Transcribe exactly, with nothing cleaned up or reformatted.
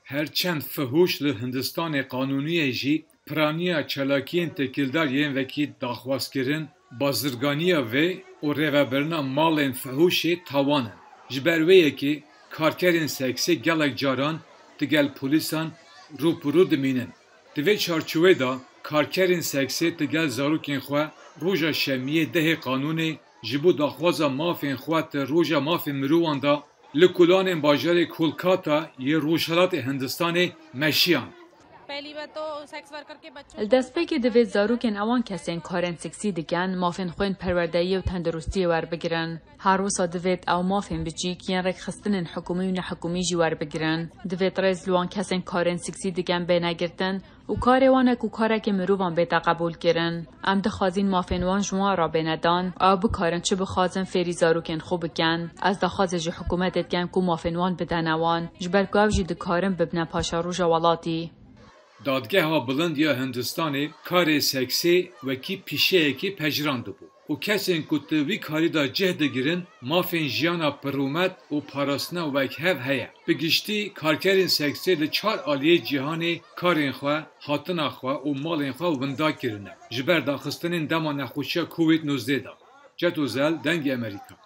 Her çend fihûş li Hindistanê qanûnî ye jî, piraniya çalakiyên têkildar yên wekî daxwazkirin, bazirganiya vê û rêvebirina malên fihûşê tawan in. Ji ber wê yekê karkerên seksê gelek caran digel polîsan rû bi rû dimînin. Di vê çarçovê de karkerên seksê digel zarokên xwe roja şemiyê dehê qanûnê ji bo daxwaza mafên xwe di roja mafên mirovan de li kolanên bajarê Kolkata yê rojhilatê Hindistanê meşiyan. Li destpêkê divê zarokên ewan kesên karên seksî dikin mafên xwe yên perwerdeyiyê û tenduristiyê werbigirin. Her wisa divêt ew mafên biçîk yên rêkxistinên hikûmî û nehikûmî jî werbigirin. Divêt rêz li wan kesên karên seksî dikin bêne girtin û karê wan e ku karekê mirovan bête qebûlkirin. Em dixwazîn mafên wan ji wan re bêne dan, ew bikarin çi bixwazin fêrî zarokên xwe bikin. Ez daxwazê ji hikûmetê dikim ku mafên wan bidene wan, ji ber ku ew jî dikarin bibine paşeroja welatî. Dadgeha Bilind ya Hindistanê karê seksê wekî pîşeyekê pejirandibû û kesên ku di wî karî de cih digirin, mafên jiyana pirûmet û parastina wekhev heye. Bi giştî, karkerên seksê li çar aliyê cîhanê karên xwe, hatina xwe û malên xwe winda kirine, ji ber daxistinên dema nexweşiya Covid nozdeh de. Ceto Zel, Dengê Emerîka.